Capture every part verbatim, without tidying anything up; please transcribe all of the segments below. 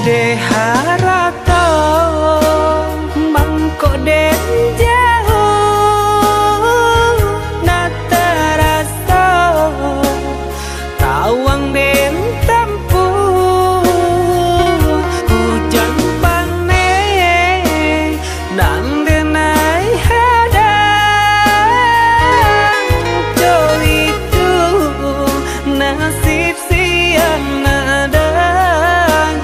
Harato mangko den jauah, nak taraso tawang den tampuah. Hujan paneh nan denai hadang, co itu nasib siang nak dagang.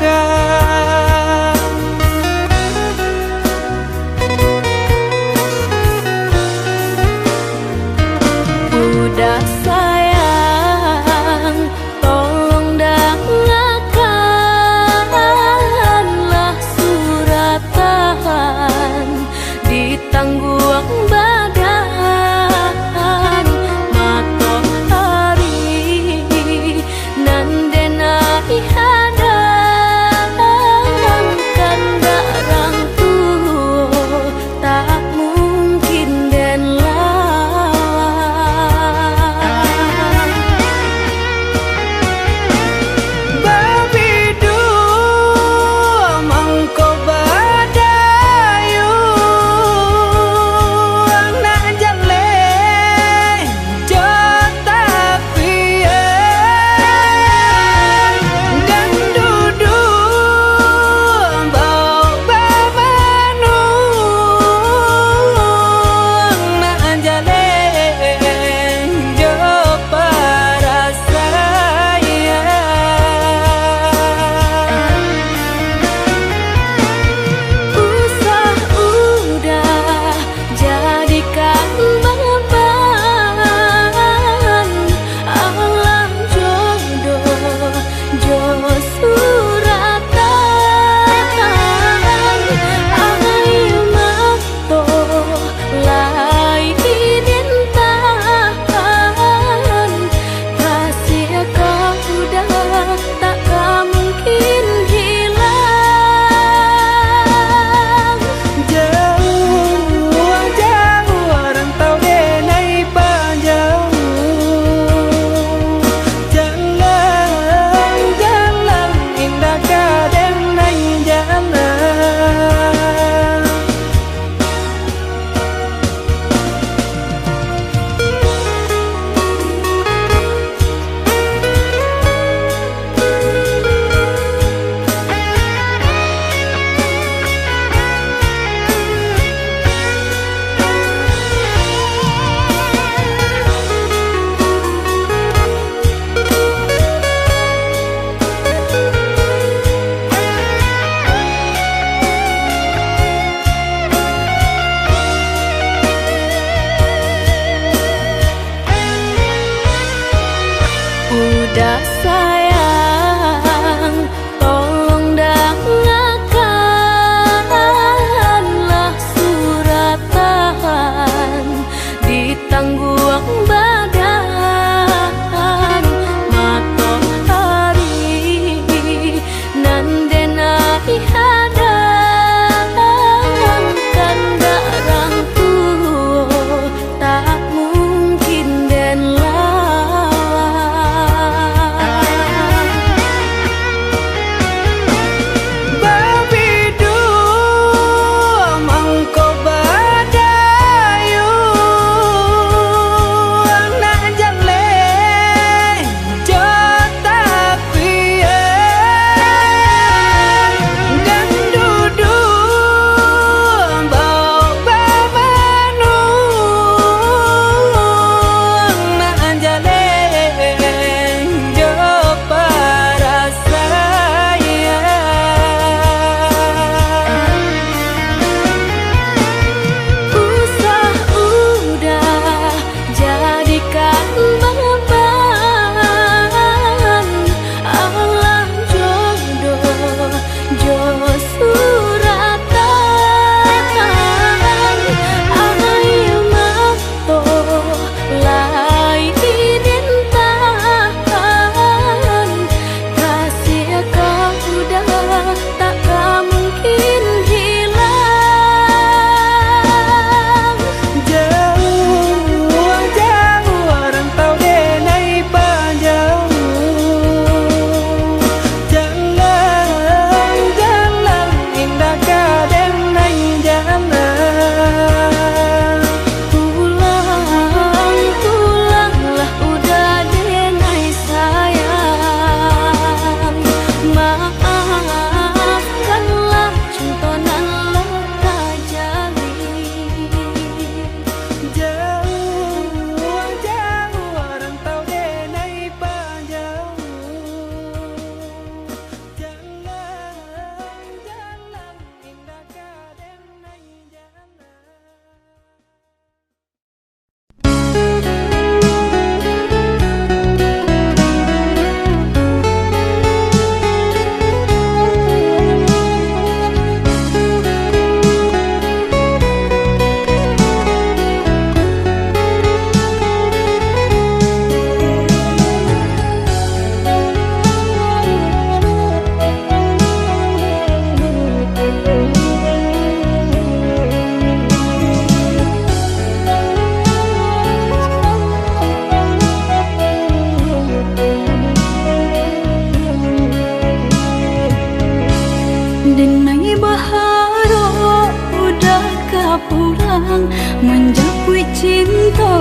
Denai baharok Uda ka pulang, manjapuik cinto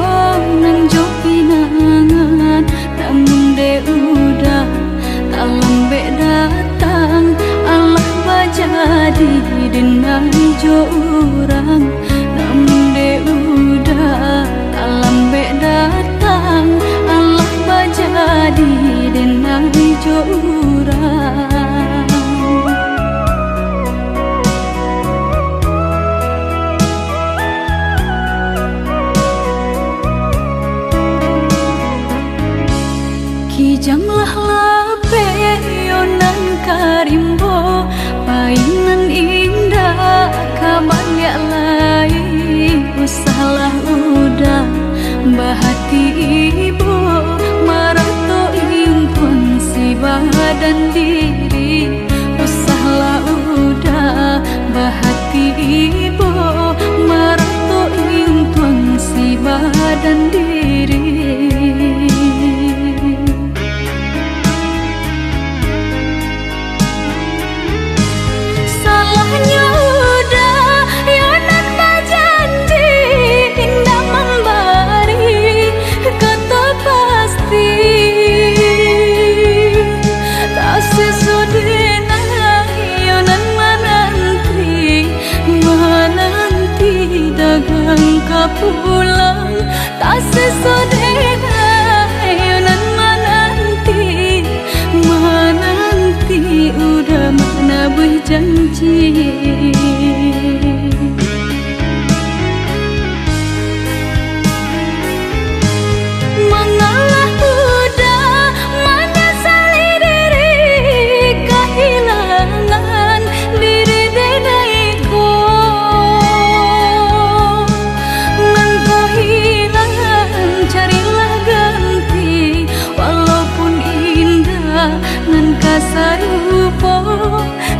nan jo pinangan. Namun dek Uda talambek datang, alah bajadi denai jo urang. Namun dek Uda talambek datang, alah bajadi denai jo urang. Kijang lah lapeh yo nan ka rimbo, pai nan indak ka baliak lai. Usahlah Uda bahati ibo, marato intuang si badan diri. Usahlah Uda bahati ibo, marato intuang si badan diri. Salahnyo Uda yo nan bajanji, indak mambari kato pasti. Taseso denai yo nan mananti, mananti dagang ka pulang. Taseso denai yo nan mananti, mananti Uda manabuih janji. Mangalah Uda manyasali diri kahilangan diri denai ko. Nan ko hilang, carilah ganti, walaupun indak nan ka sarupo.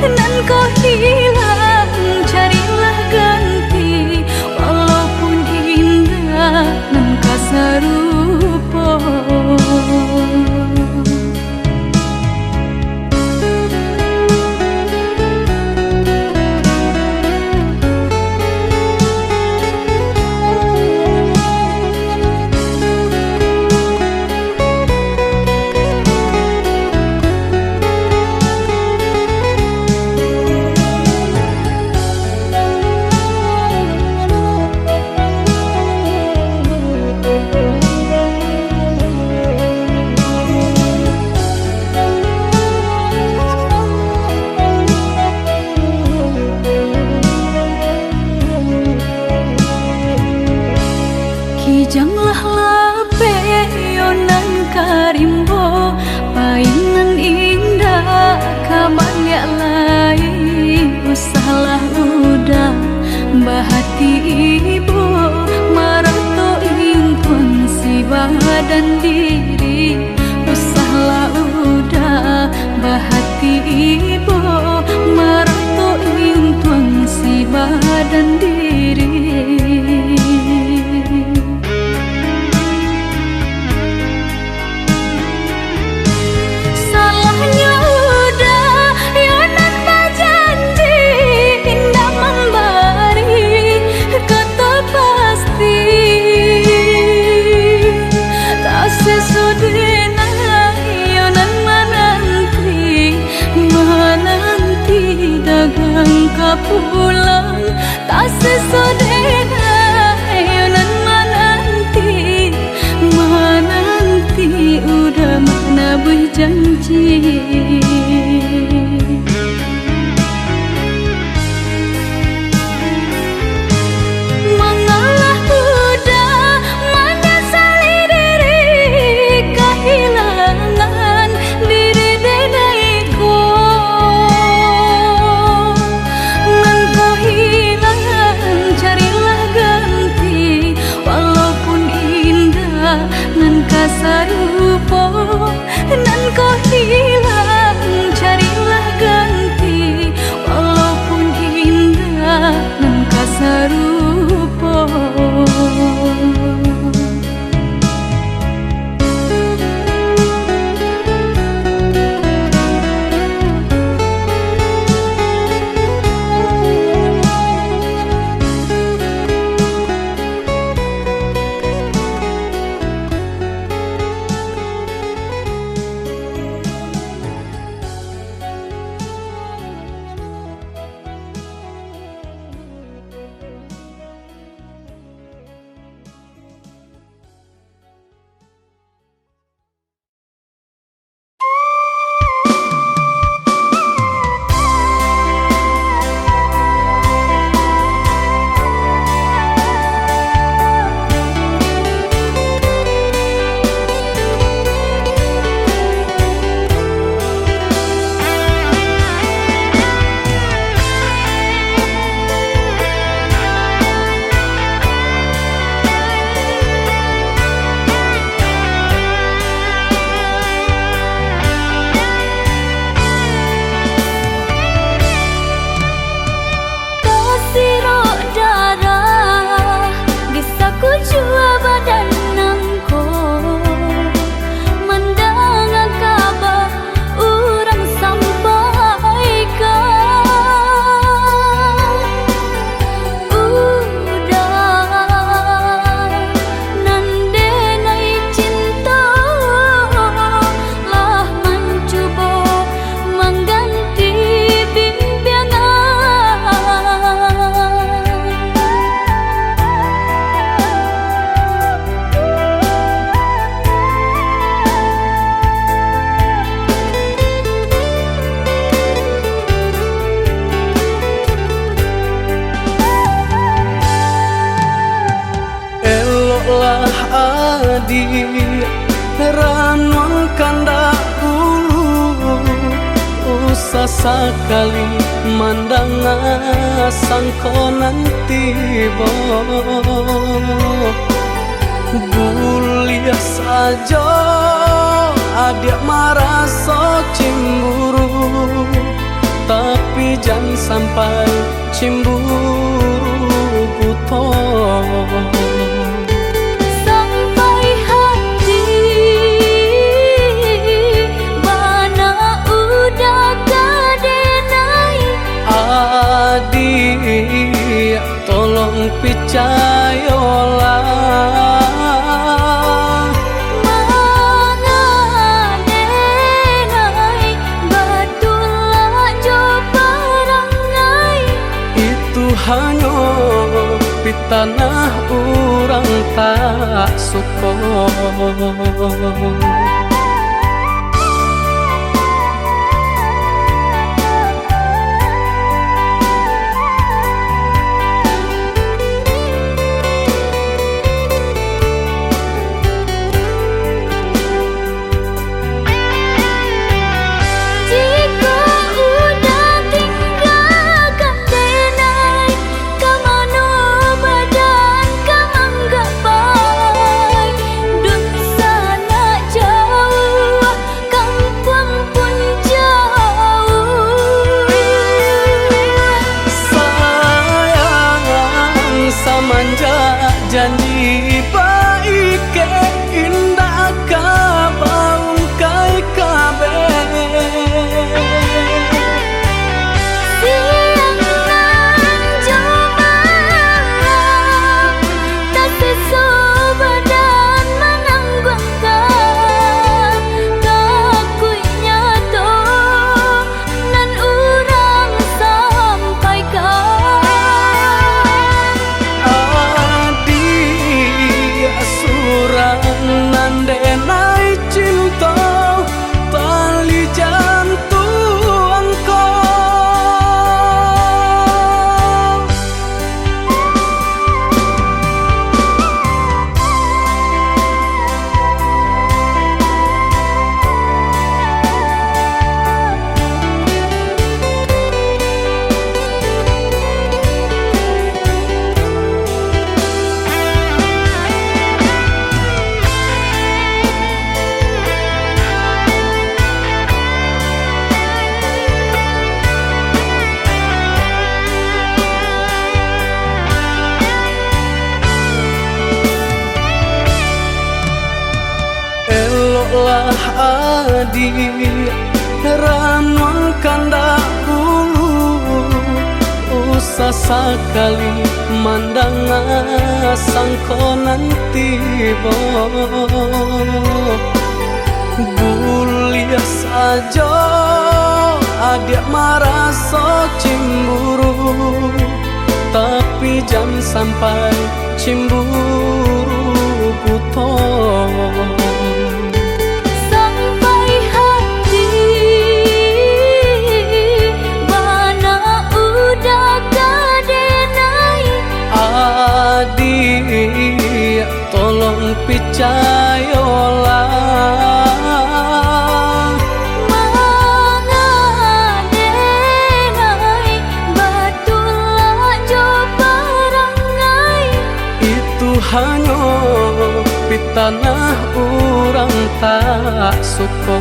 Nan ko hilang, carilah ganti, walaupun indak nan ka sarupo. Kijang lah lapeh yo nan ka rimbo, pai nan indak ka baliak lai. Usahlah Uda bahati ibo, marato intuang si badan diri. Usahlah Uda bahati ibo, marato intuang si badan diri. Salahnyo Uda yo nan bajanji, indak mambari kato pasti. Taseso denai yo nan mananti, mananti dagang ka pulang. Taseso denai yo nan mananti, mananti Uda manabuih janji. Mangalah Uda manyasali diri kahilangan diri denai ko. Nan ko hilang, carilah ganti, walaupun indak nan ka sarupo. Nan ko hilang, Di ranuang kandak ulu, usah sakali mandanga sangko nan tibo. Buliah sajo adiak maraso cimburu, tapi jan sampai cimburu buto. Sampai hati bana udah ka denai. Adiak, tolong picayolah. Manga denai, batulak jo parangai. Itu hanyo pitanah urang tak suko. Jikok udah tinggakan denai, ka mano badan ka manggapai? Dunsanak jauah, kampuang pun jauah. Sayang, samanjak janji baikek, indak ka baungkai kabeh. Siang nan jo malam, tasiso badan manangguangkan, takuiknyo tu nan urang sampaikan. Adiak surang nan denai cinto, tali jantuang ko. Eloklah adiak, ranuang kandak ulu, usah sakali mandanga sangko nan tibo. Buliah sajo adiak maraso cimburu, tapi jan sampai cimburu buto. Sampai hati bana udah ka denai. Adiak, tolong picayolah. Manga denai, batulak jo parangai. Itu hanyo pitanah urang tak suko.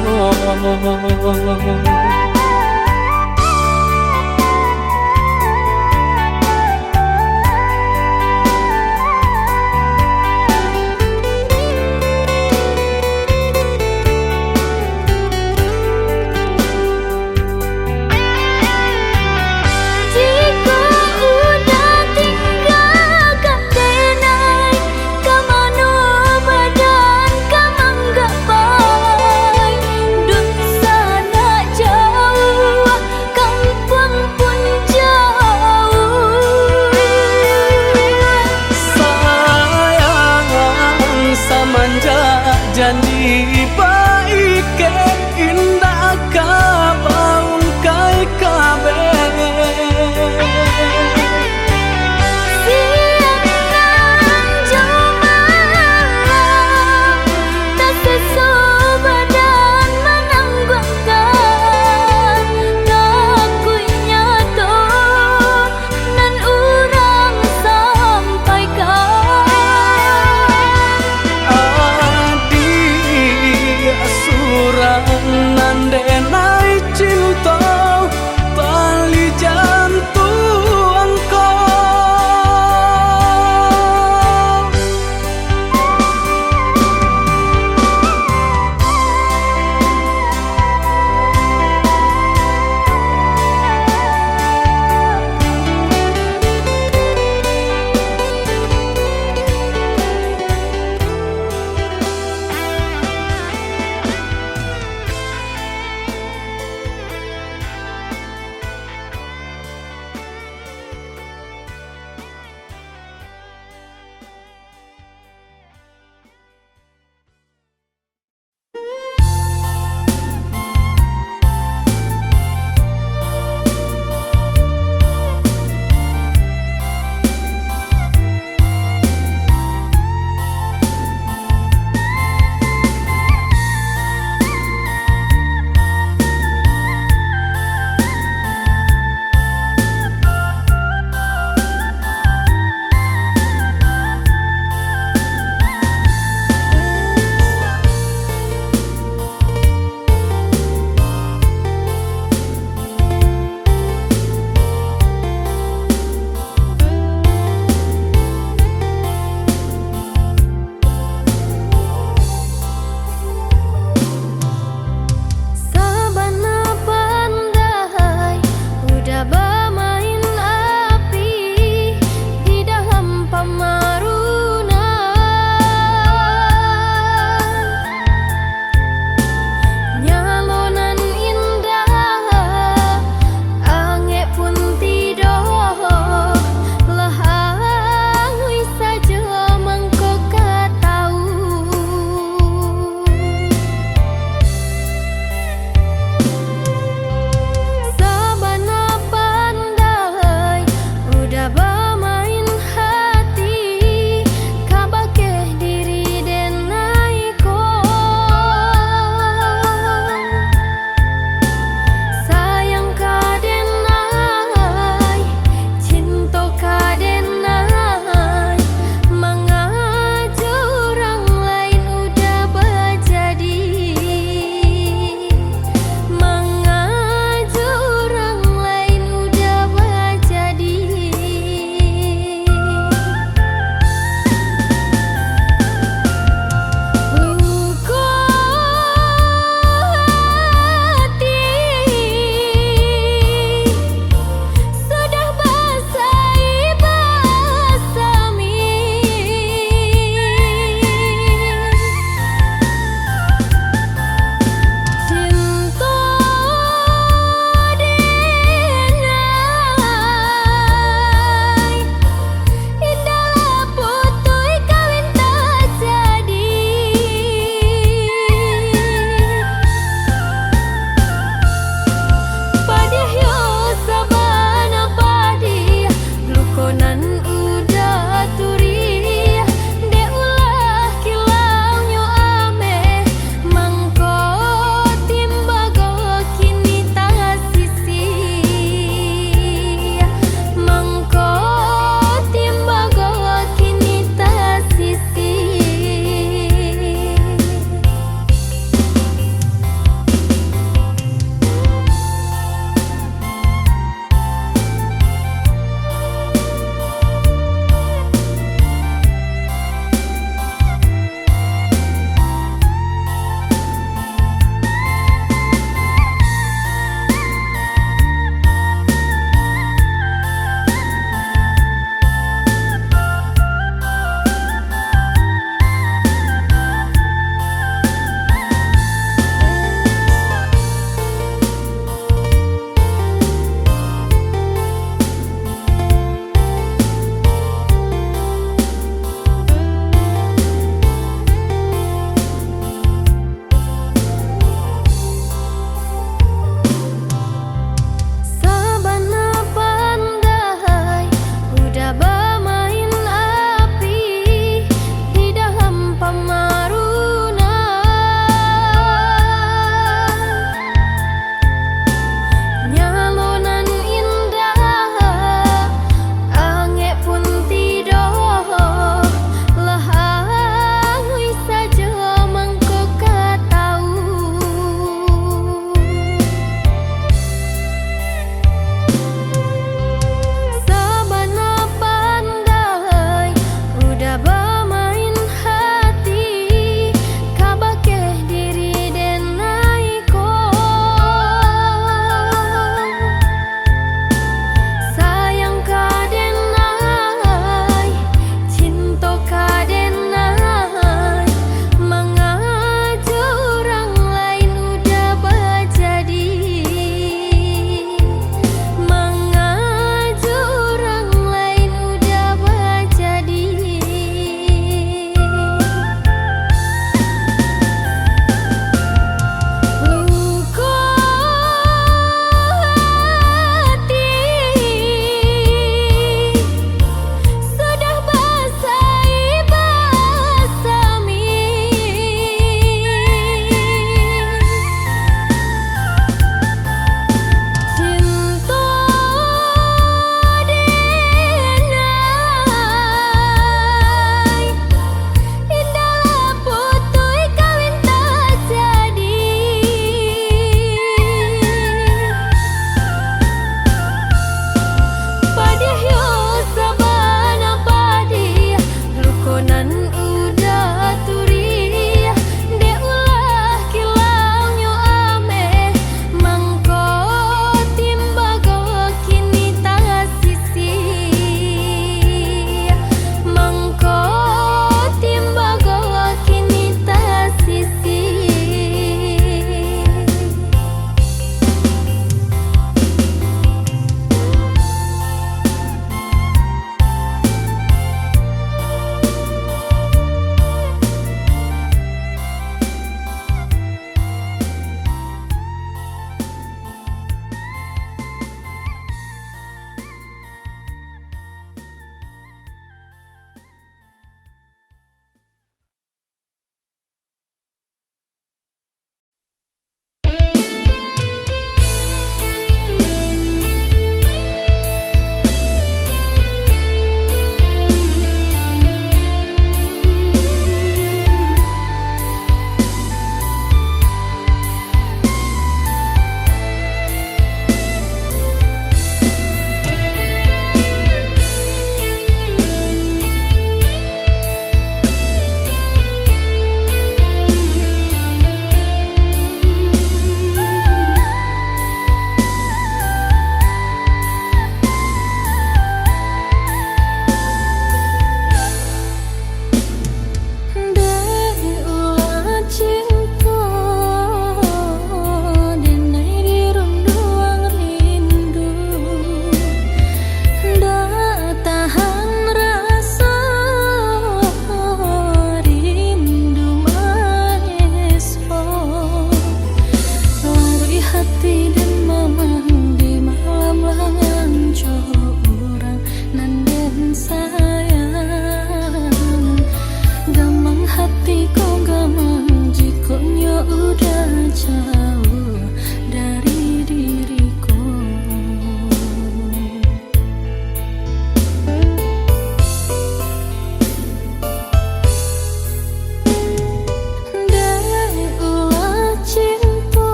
Jikok udah tinggakan denai, ka mano badan ka manggapai? Dunsanak jauah,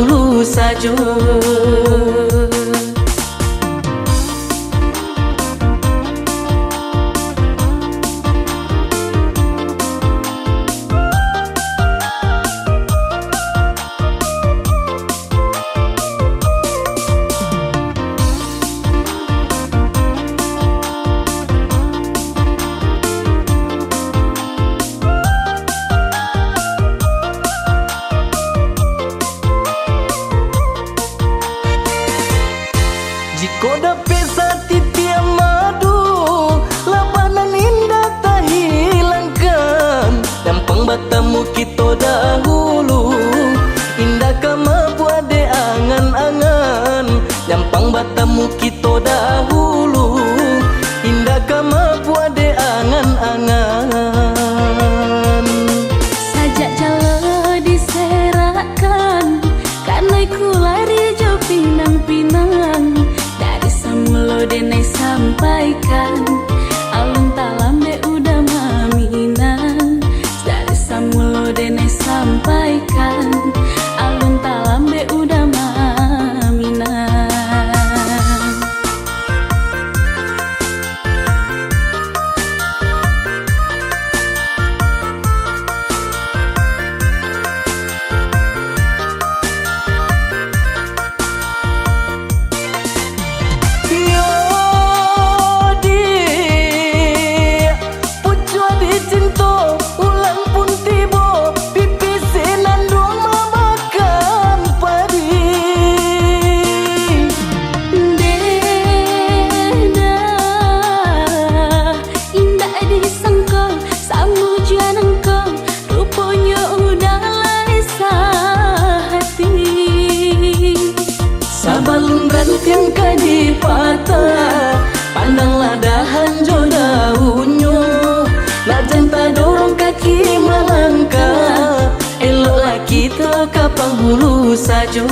dulu sajo. Jikok dapek satitiak madu, labah nan indak tahilangkan. Nyampang batamu kito dahulu, indak ka mabuak dek angan-angan. Nyampang batamu kito dahulu, indak ka mabuak dek angan-angan. Sajak jalo diserakkan, kanai ku lari jo pinang-pinang. Dari samulo denai sampaikan, alun talambek uda maminang. Dari samulo denai sampaikan, alun talambek uda maminang. Yo, di pucuak dicinto, ulang pun tibo, pipih sinanduang mamakan padi. Deh dah, indak disangko, samujuan angko, ruponyo udah lai sahati. Sabalun rantiang ka dipatah, pandanglah dahan jo daunnyo. Nak jan tadorong kaki malangkah, eloklah kito ka panghulu sajo.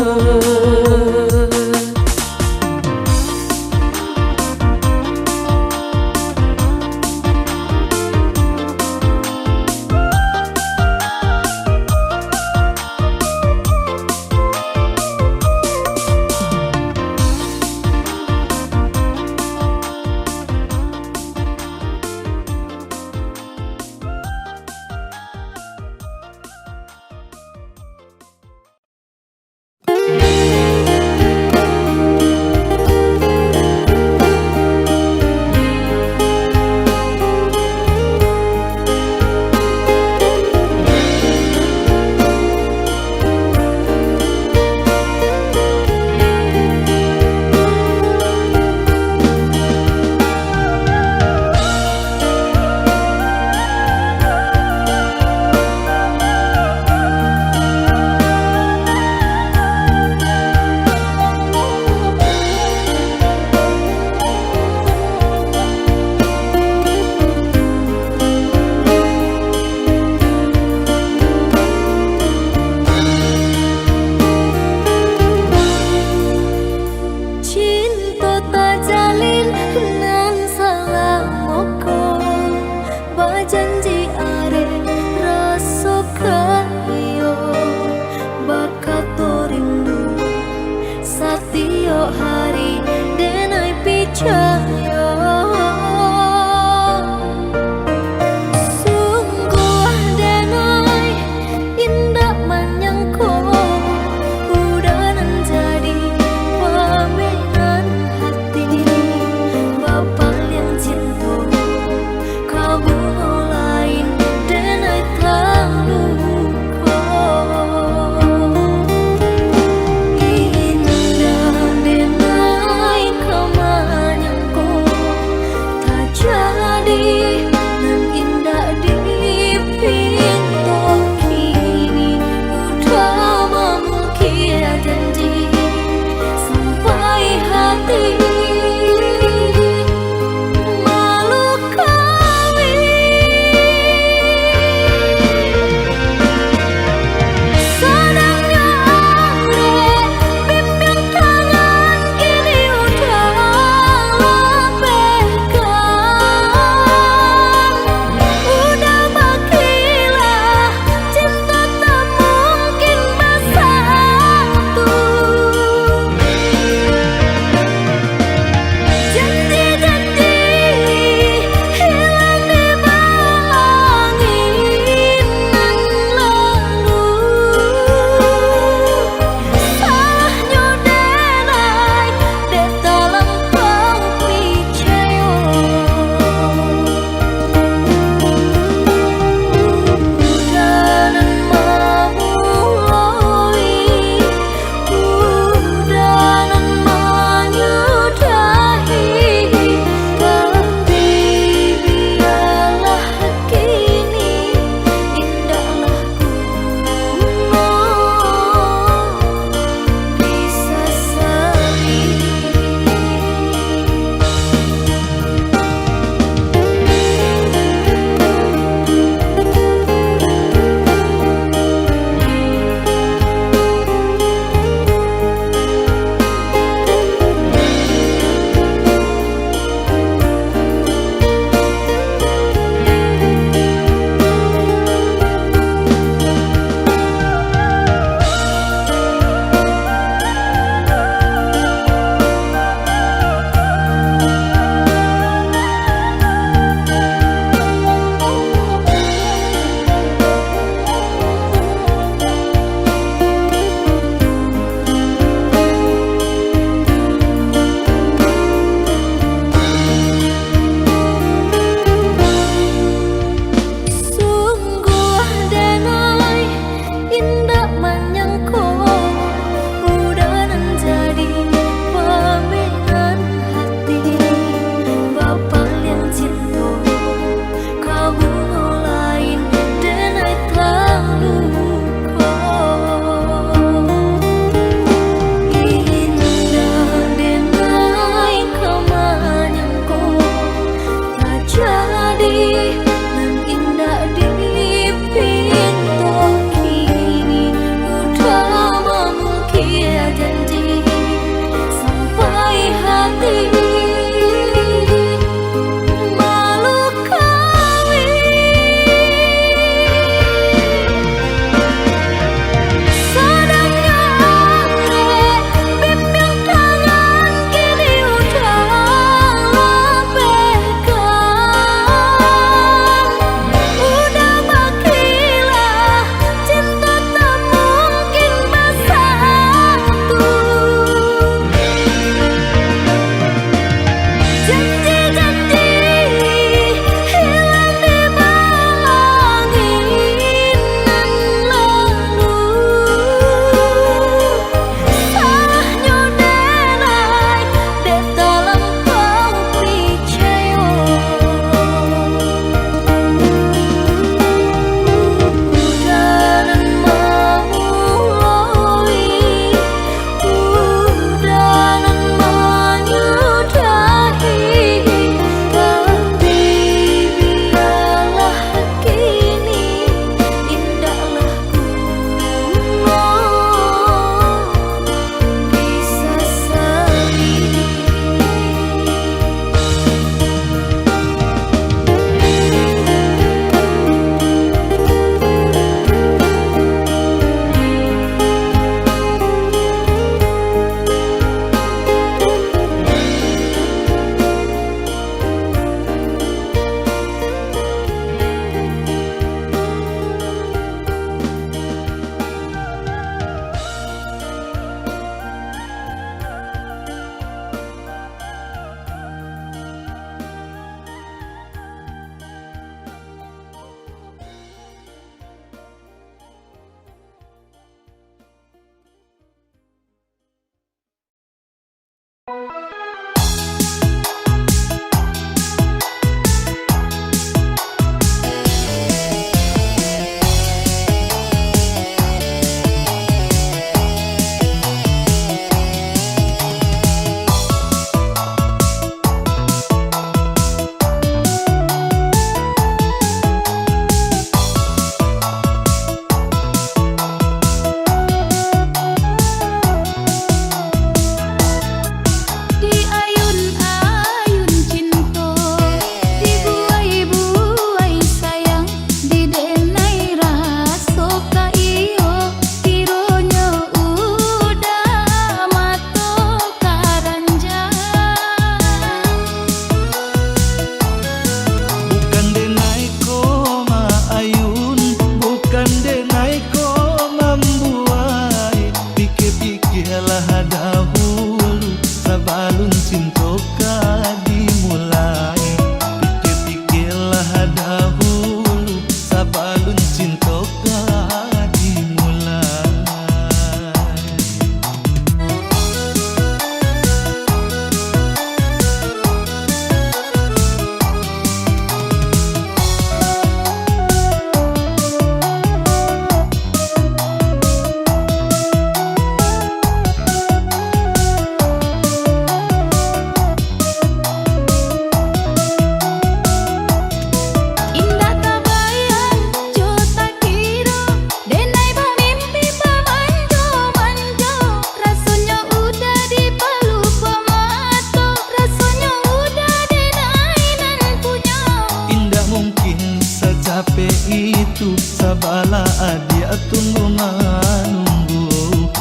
Sabalah adiak tunggu manunggu,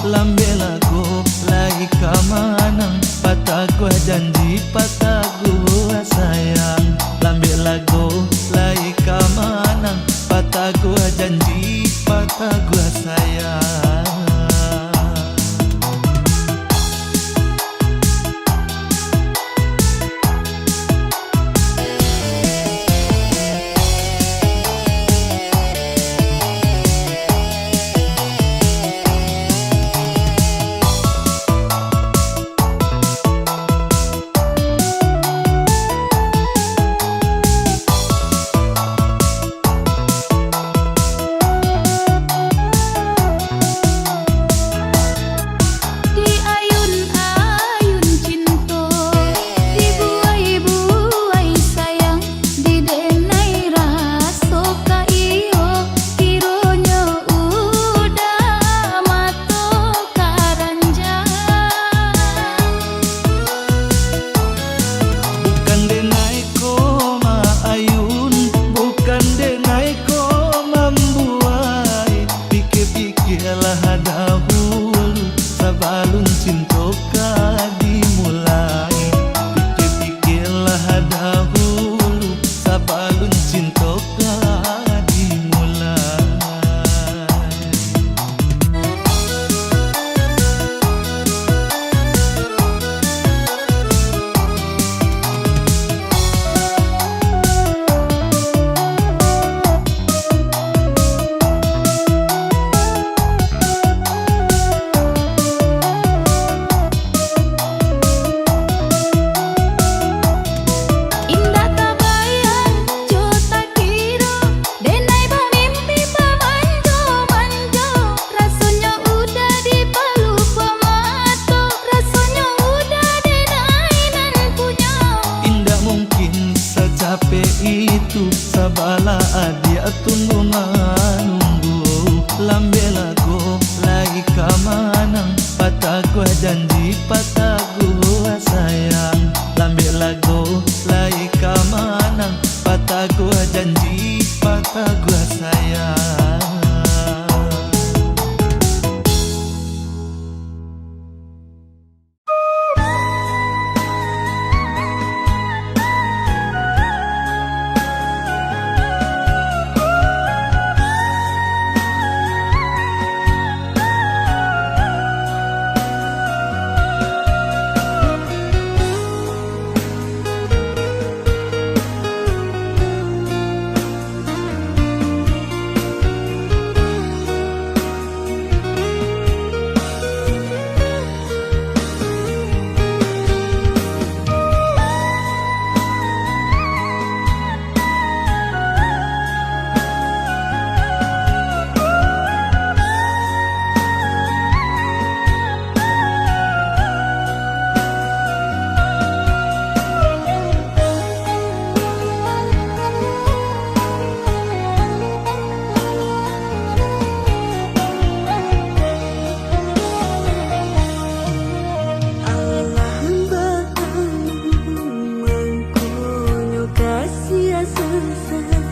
lambek lago lai ka manang, pataguah janji, pataguah sayang, lambek lago lai ka manang, pataguah janji, pataguah sayang. Di ayun-ayun cinto, di buai-buai sayang, di denai raso ka iyo, kironyo udah mato karanjang. Bukan denai ko maayun, bukan denai ko mambuai. Pikia-pikialah dahulu, sabalun cinto ka dimulai. Pikia-pikialah dahulu, sabalun cinto ka dimulai. Indak tabayang jo takiro, denai bamimpi bamanjo-manjo, rasonyo udah dipaluko mato, rasonyo udah denai nan punyo. Indak mungkin sacapek itu, sabalah adiak tunggu manunggu, lambek lago lai ka manang, pataguah janji, pataguah sayang, lambek lago lai ka manang, pataguah janji, pataguah sayang. Alah batang mangkonyo kasiah sasai,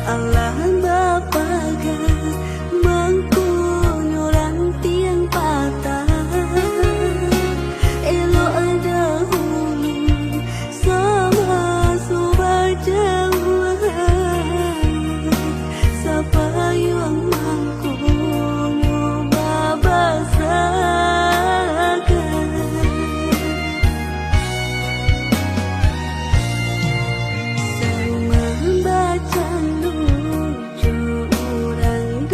alah bapaga mangkonyo rantiang patah. Elok dahulu samaso bajauhan, sapayuang mangkonyo babasakan. Sarumah bacando jo urang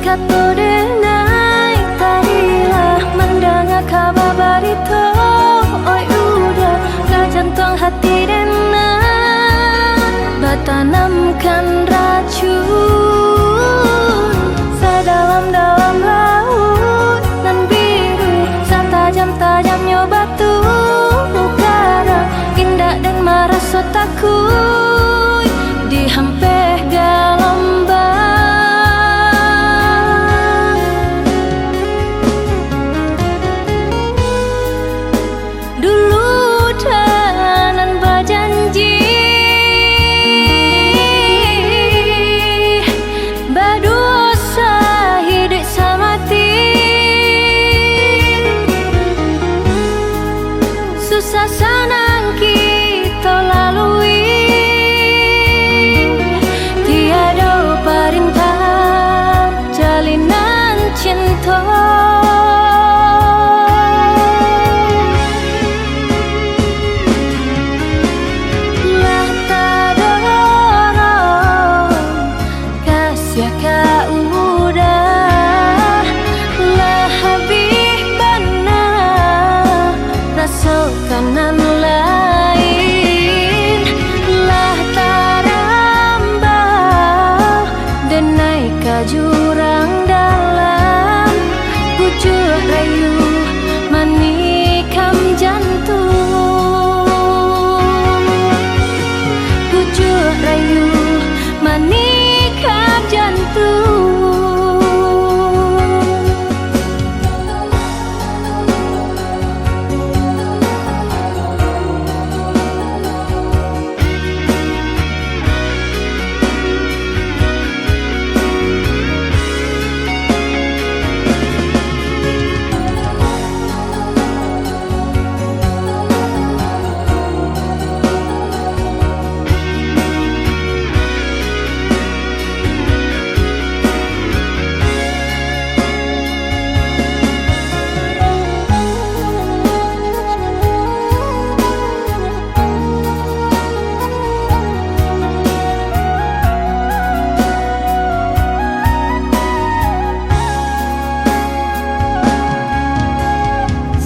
Kato denai tadi lah mandanga kaba barito, oi uda, ka jantuang hati denai batanamkan racun. Sadalam-dalam lauik nan biru, satajam-tajamnyo batu karang, indak den maraso takuik dihampeh galombang. Dulu den nan bajanji, baduo sahiduik samati. Susah sanang kito lalui, tiado parintah jalinan cinto. Lah tadorong kasiah ka uda, lah habih bana raso ka nan lain, lah tarambau denai ka jurang dalam, pucuak rayu manikam jantuang, pucuak rayu manikam jantuang.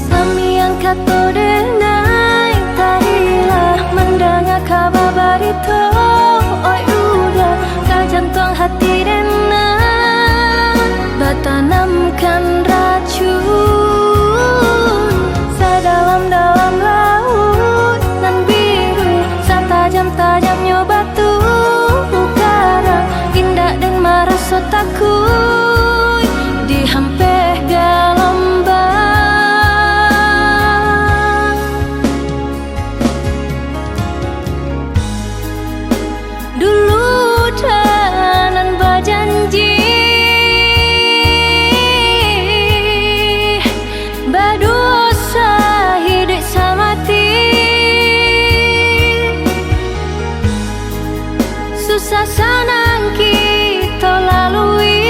Samiang kato denai tadi lah mandanga kaba barito, oi uda, ka jantuang hati denai batanamkan racun. Sadalam-dalam lauik nan biru, satajam-tajamnyo batu karang, indak den maraso takuik dihampeh galombang. Dulu den nan bajanji, baduo sahiduik samati. Susah sanang kito lalui,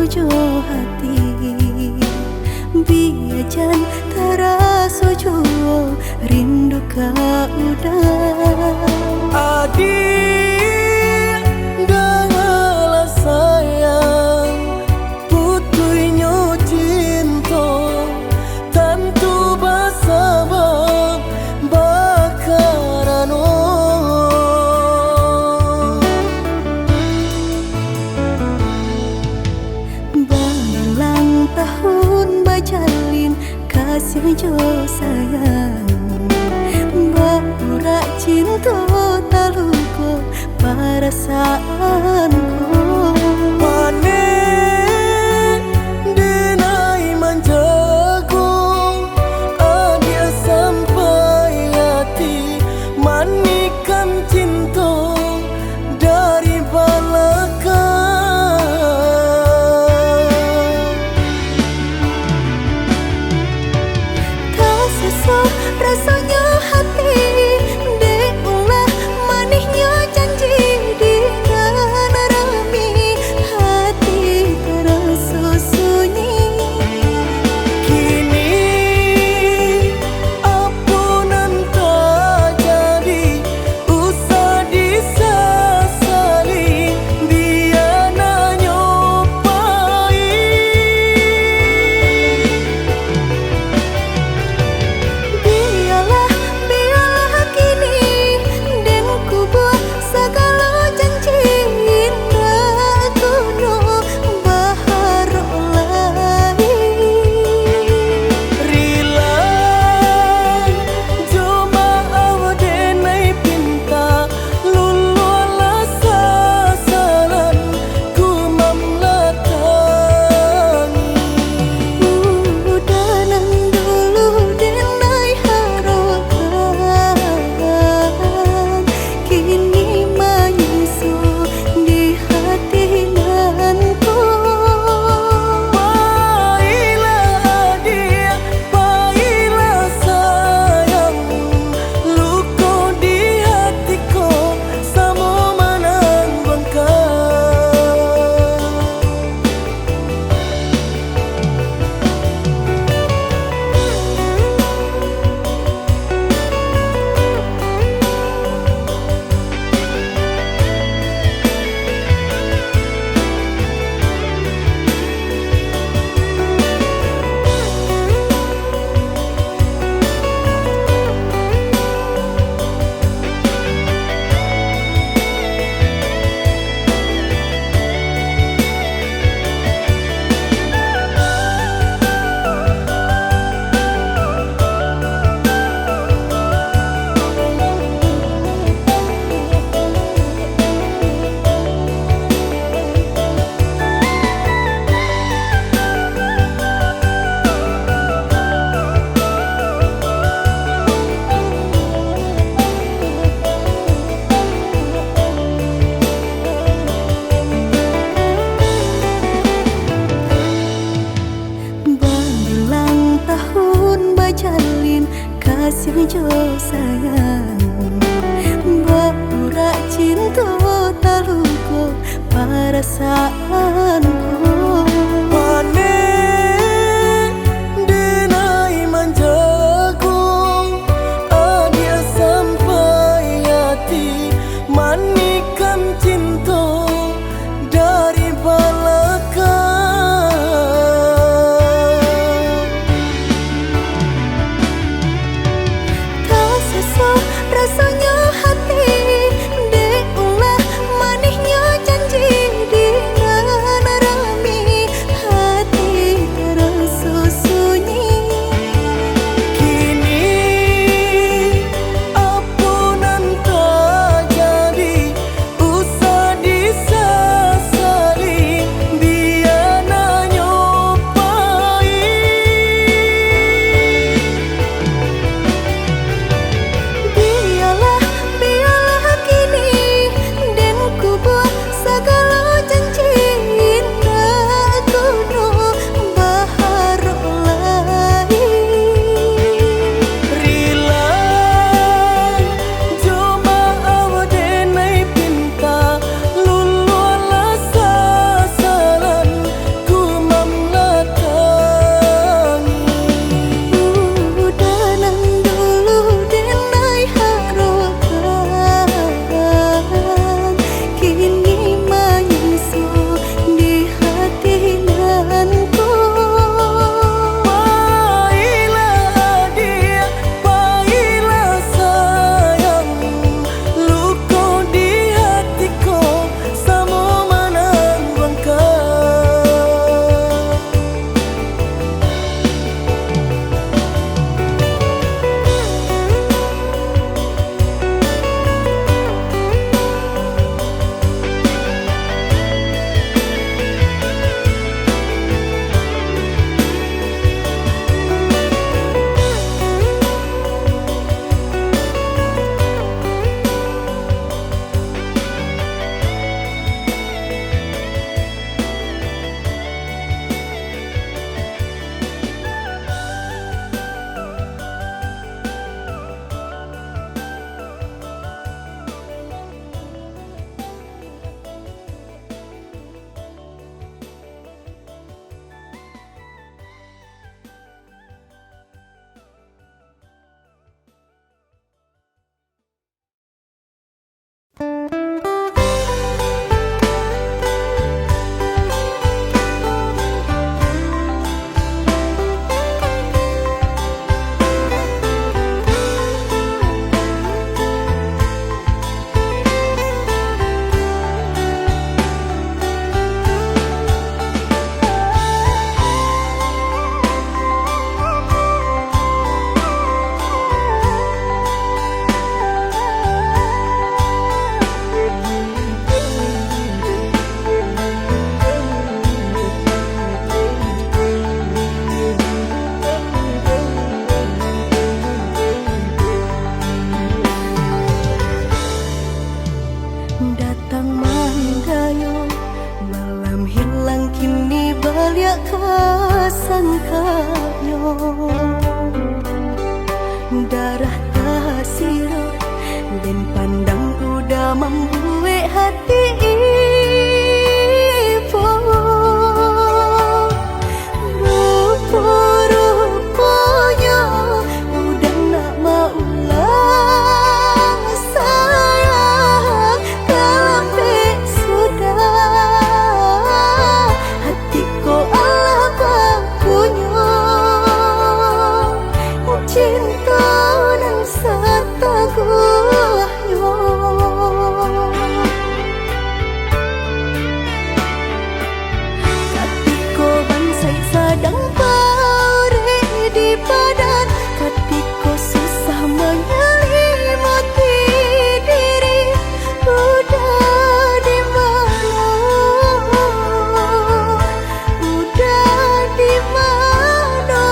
jo hati, bia jan taraso juo rindu ka uda. Adiak, dangalah sayang, putuihnyo cinto, tantu basabab bakarano. Bailang tahun bajalin, kasiah jo sayang, baurak cinto taluko parasaanku. Panek denai manjago, adiak sampai ati, manikam cinto dari balakang. Tasaso rasonyo hati, dek ulah manihnyo janji di nan rami, hati taraso sunyi. Kini apo nan tajadi, usah disasali, bia nanyo pahik. Bialah, bialah kini den kubua sagalo janji, indak kuno baharok lai. Rila jo maaf denai pinta, luluahlah sasalan ku mamalatangi. Udah nan dulu denai harokan, kini manyuso di hati nan ko. Pailah adiak, pailah sayang, luko di hati ko samo manang bangka. Babilang tahun bajalin, kasiah jo sayang, baurak cinto taluko parasaanku. Panek denai manjago, adiak sampai ati, manikam cinto dari balakang. Tasaso rasonyo hati, dek ulah manihnyo janji di nan Sangkanyo darah tasirok, den pandang udah mambuek hati ibo. Rupo-ruponyo udah nak maulang, sayang, talambek sudah. Hati ko alah bapunyo, cinto nan sataguhnyo. Katiko bansaik sadang paurek di badan, katiko susah manyalimuti diri, udah di mano, udah di mano.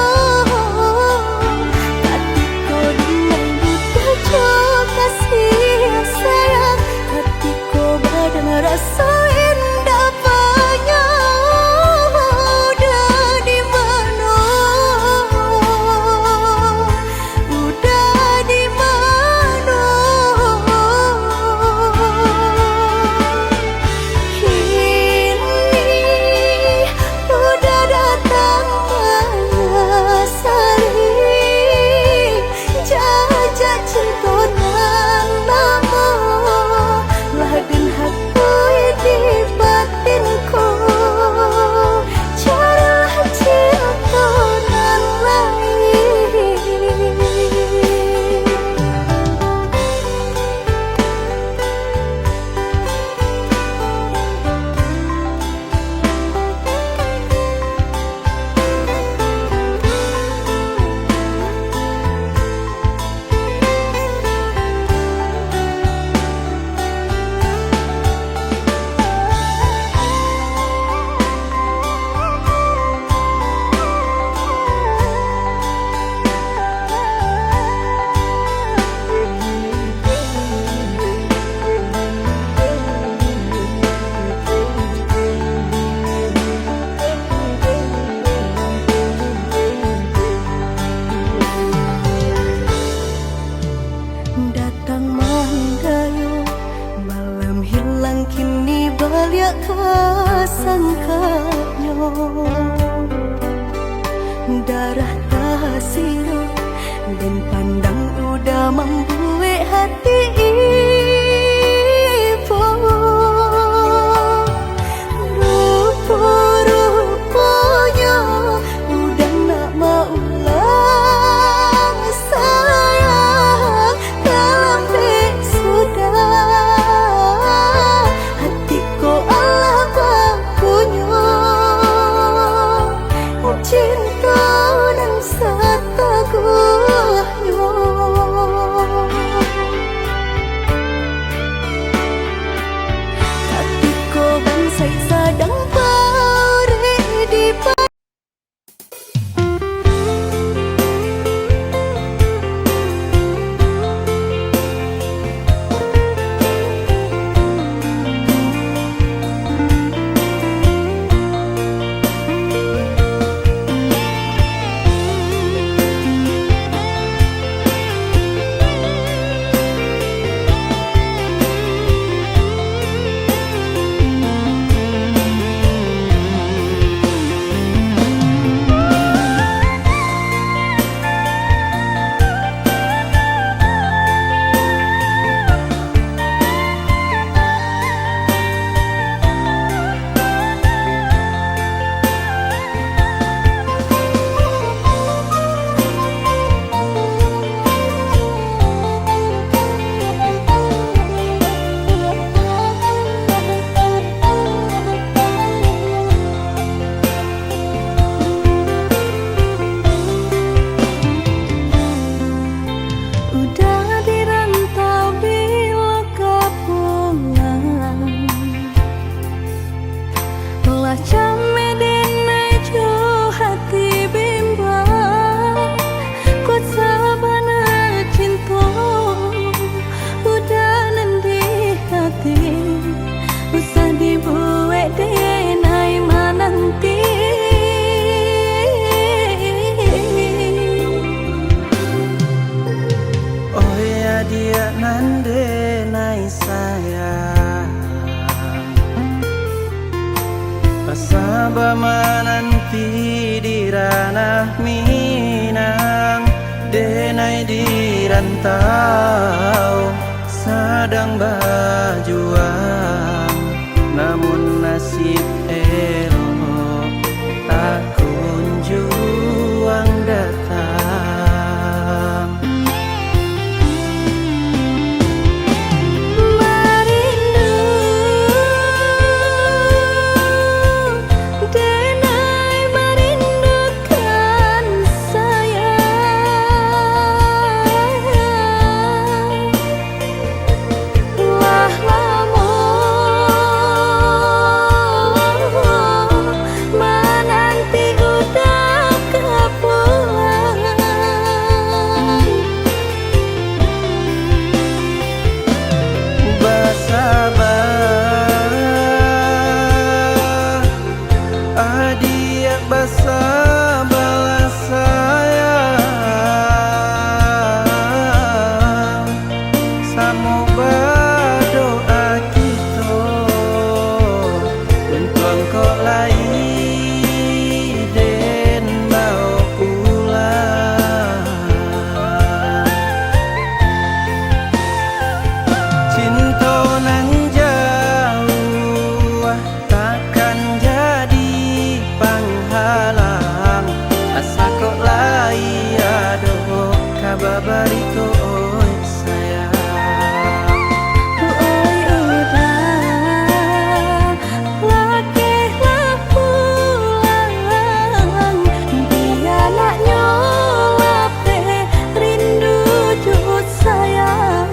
Katiko dinding butuh jo kasih sayang, katiko badan raso indak banyak, udah di mano, udah di mano. Kini udah datang manyasali, jajak cinto nan lamo lah den hapui di batin ko. Carilah cinto nan lain. Datang mandayo, malam hilang, kini baliak ka sangkanyo. Darah tasirok, den pandang udah mambuek hati ibo. Rupo-ruponyo udah nak maulang, sayang, talambek sudah. Hati ko alah bapunyo, Di ranah Minang, denai di rantau sadang bajuang, namun nasib elok tak kunjuang datang. Marindu, denai marindukan sayang. Lah lamo mananti uda ka pulang. Basaba, adiak, basabalah sayang. Samo badoa kito, untuang kok lai den bao pulang. Cinto nan jauah takkan jadi panghalang, asa kok lai ado ka babarito, oi sayang. Oi uda, lakehlah pulang, di anaknyo lapeh rindu jo sayang.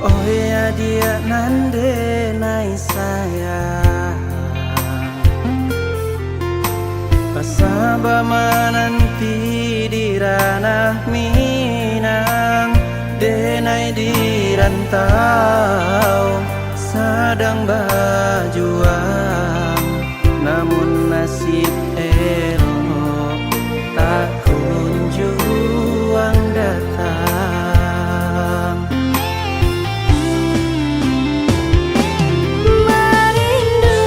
Oi adiak nan denai sayang, asa bamananti di ranah Minang, denai di rantau sadang bajuang, namun nasib elok tak kunjuang datang. Marindu,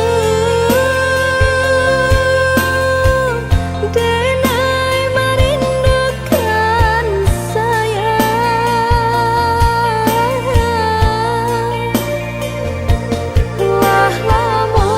denai marindukan sayang. Lah lamo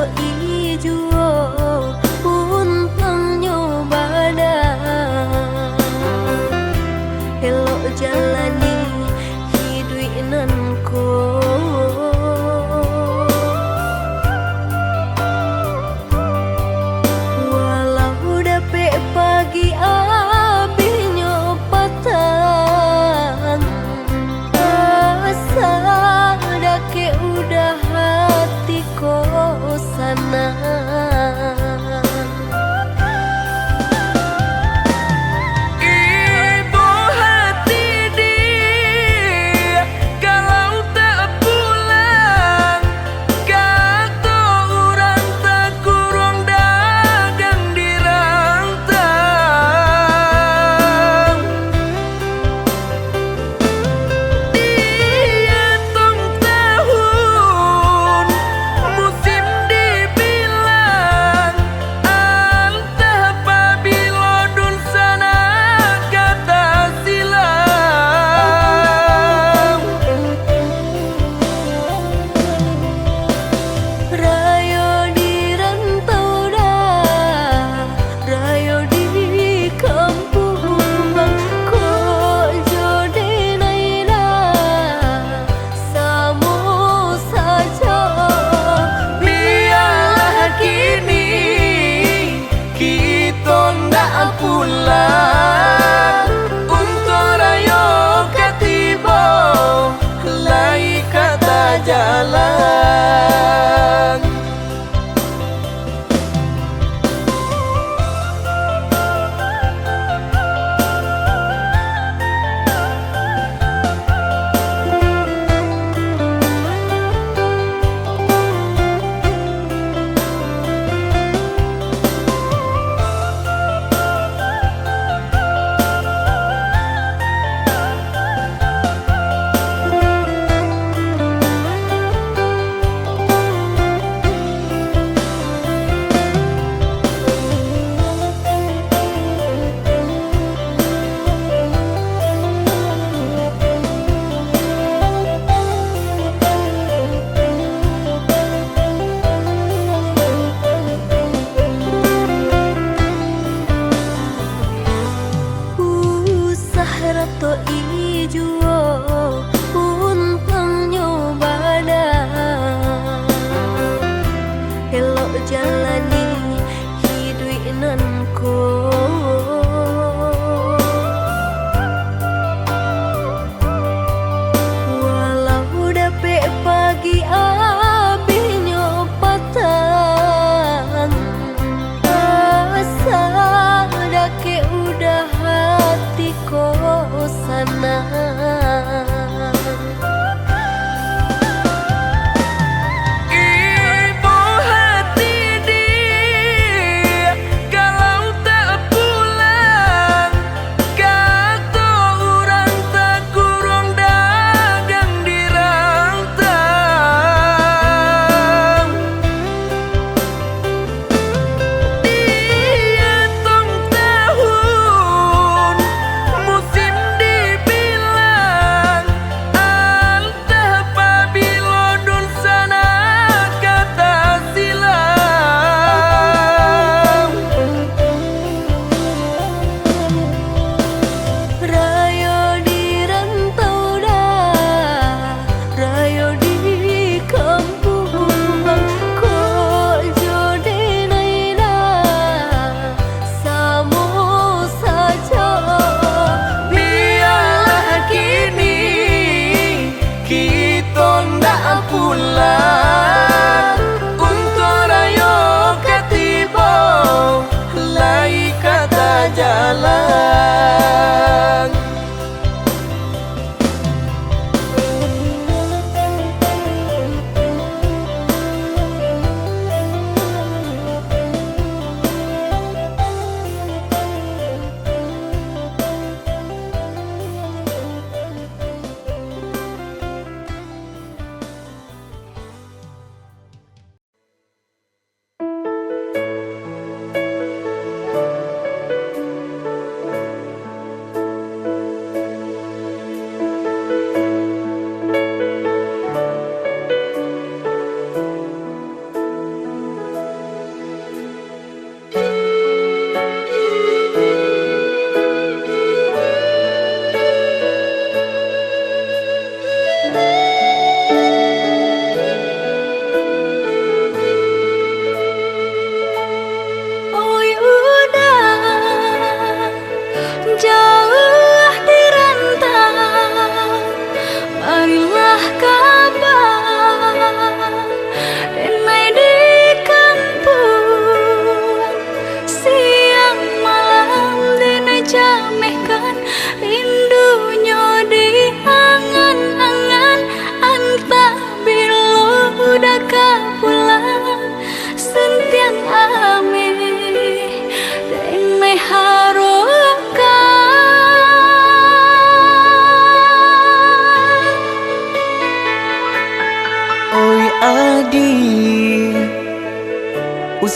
Ijuo untuangnyo bana, elok jalani hiduik nan ko. Walau dapek pagi abihnyo patang, asa dakek udah hati ko sanang.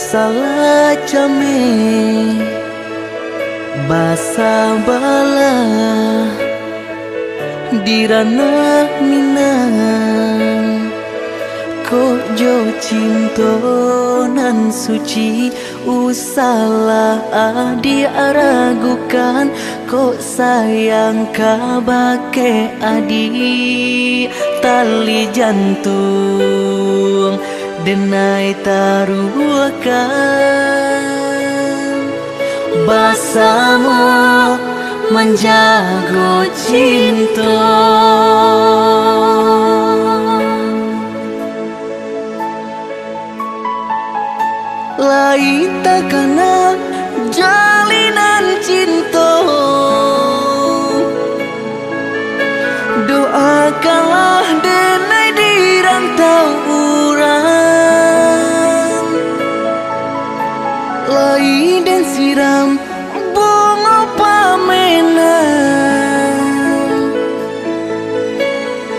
Salah cameh, basabalah di ranah Minang. Kok jo cinto nan suci, usahlah adiak ragukan. Kok sayang kabake adiak, tali jantuang denai taruahkan, basamo manjago cinto. Lai takana jalinan cinto, doakanlah denai di rantau urang. Lai den siram bungo pamenan,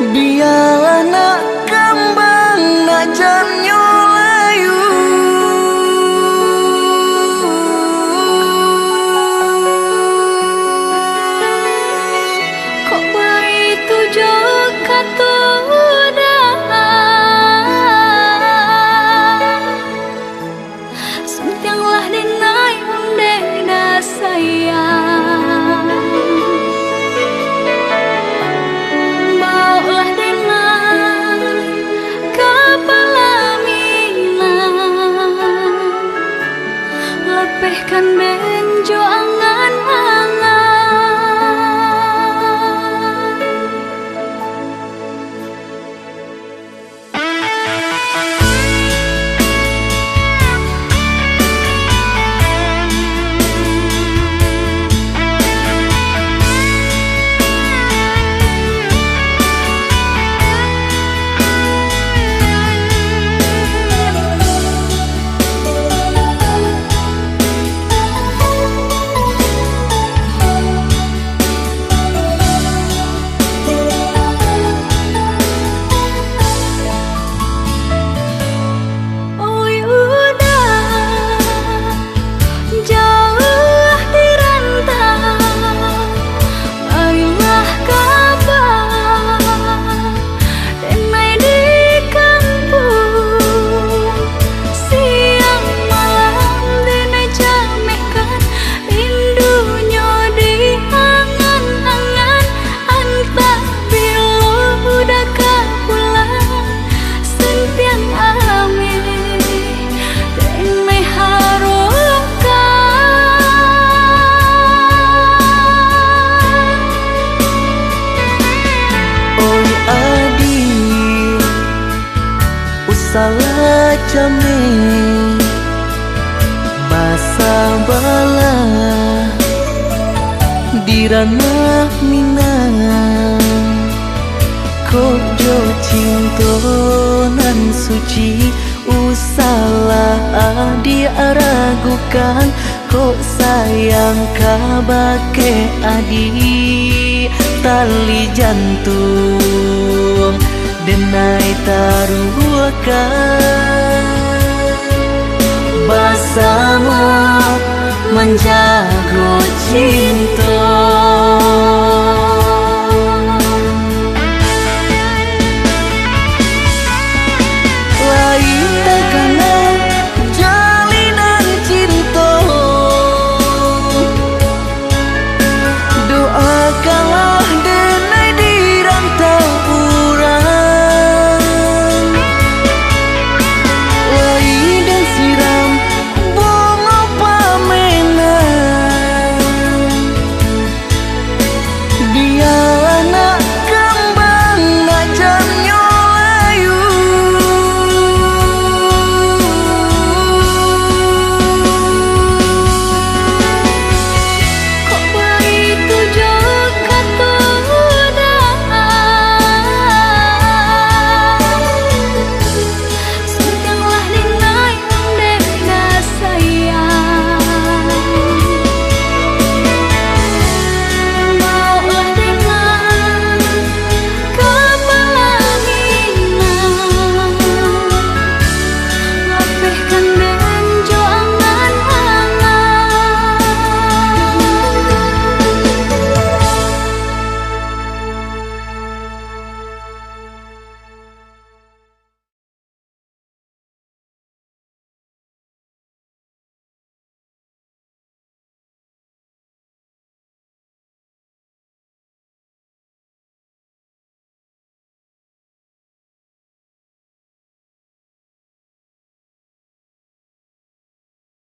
bialah nak kambang, nak jannyo layu. Kok baitu jo kato daan, suntianglah denai ondeh da sayang. Baoklah denai ka palaminan, lapehkan den jo angan-angan. Oi uda, jauah di rantau, marilah kaba denai di kampuang. Siang malam denai camehkan, rindu nyo di angan-angan. Antah bilo uda ka pulang, suntiang ameh denai harokan. Oi adiak, usahlah cameh, basabalah di ranah Minang. Kok jo cinto nan suci, usahlah adiak ragukan. Kok sayang kabake adiak, tali jantuang denai taruahkan, basamo manjago cinto.